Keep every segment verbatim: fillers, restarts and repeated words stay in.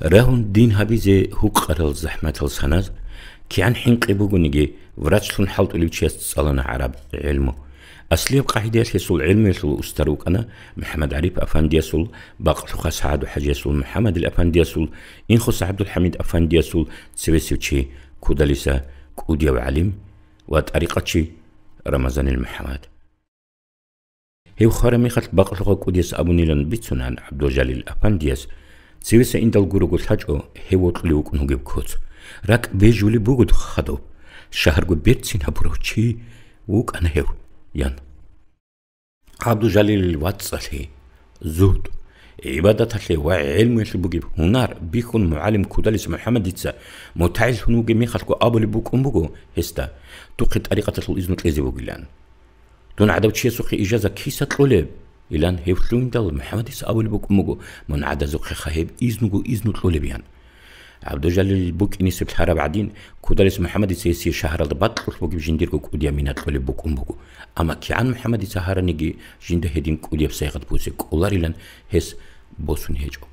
Рагьун дин гьабизе гьукъарал захӀматал саназ, кигӀан хӀинкъи бугониги, врачлъун хӀалтӀулев чияс цӀалана гӀараб гӀелму. Аслияб къагӀидаялъ гьесул гӀелмуялъул устар вукӀана МухӀаммад ГӀариф афандиясул, бакълъухъас СагӀаду-хӀажиясул, МухӀаммадил афандиясул, Инхоса ГӀабдулхӀамид афандиясул цевесев чи, Кудалиса кӀудияв гӀалим ва тӀарикъатчи Рамазанил МухӀаммад. Гьев хвараб мехалъ бакълъухъа кӀудияс абунилан бицунаан ГӀабдулжалил афандияс, цевеса индал гурого лъачӀо гьев вокьулев вукӀун вугеб коц. РакӀ бежулеб буго хадуб, шагьарго берцин гьабурав чи вукӀана гьев, ян. ГӀабдулжалилил вацӀцӀалъи, зугьд, гӀибадаталъе ва гӀелмуялъе бугеб гьунар бихьун, мугӀалим Кудалис МухӀаммадица мутагӀиллъун вугеб мехалъго абулеб букӀун буго гьесда: «Духъе тӀарикъаталъул изну кьезе вугилан». «Дун гӀадав чиясухъе ижаза киса кьолеб?» — илан гьев лъугьиндал, МухӀаммадица абулеб букӀун буго: «Мун гӀадазухъеха гьеб изну изну кьолеб», — ян. ГӀабдулжалил букӀинисеб лъараб гӀадин, Кудалис МухӀаммадица гьесие шагьаралда бакьулъ бугеб жиндирго кӀудияв мина кьолеб букӀун буго. Амма кигӀан МухӀаммадица гьараниги, жинда гьедин кӀудияб сайгъат бусе кӀоларилан гьес босун гьечӀо.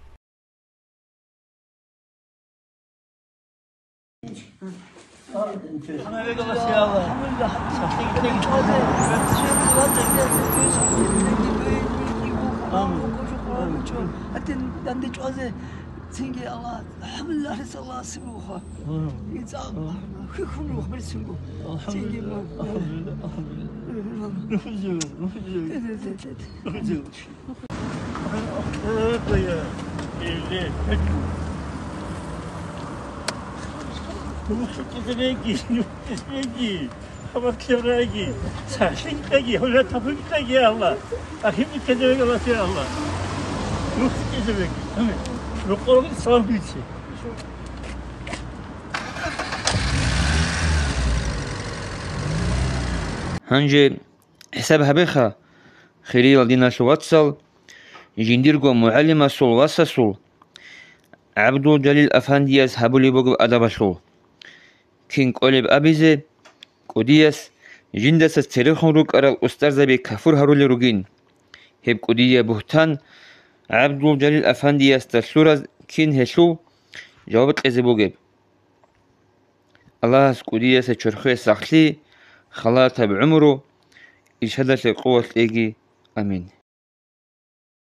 Гьанже хӀисаб гьабеха, хириял диналъул вацал, жиндирго мугӀалимасул васасул ГӀабдулжалил афандияс гьабулеб бугеб адабалъул. Кин кӀолеб абизе, кӀудияс жиндаса церехун рукӀарал устарзаби кафур гьарулел ругин. Гьеб кӀудияб бугьтан ГӀабдулжалил афандиясда лъураз кин гьелъул жаваб кьезе бугеб? Аллагьас кӀудиясе чорхое сахлъи, халатаб гӀумру, иршадалъе къуват кьеги. Амин.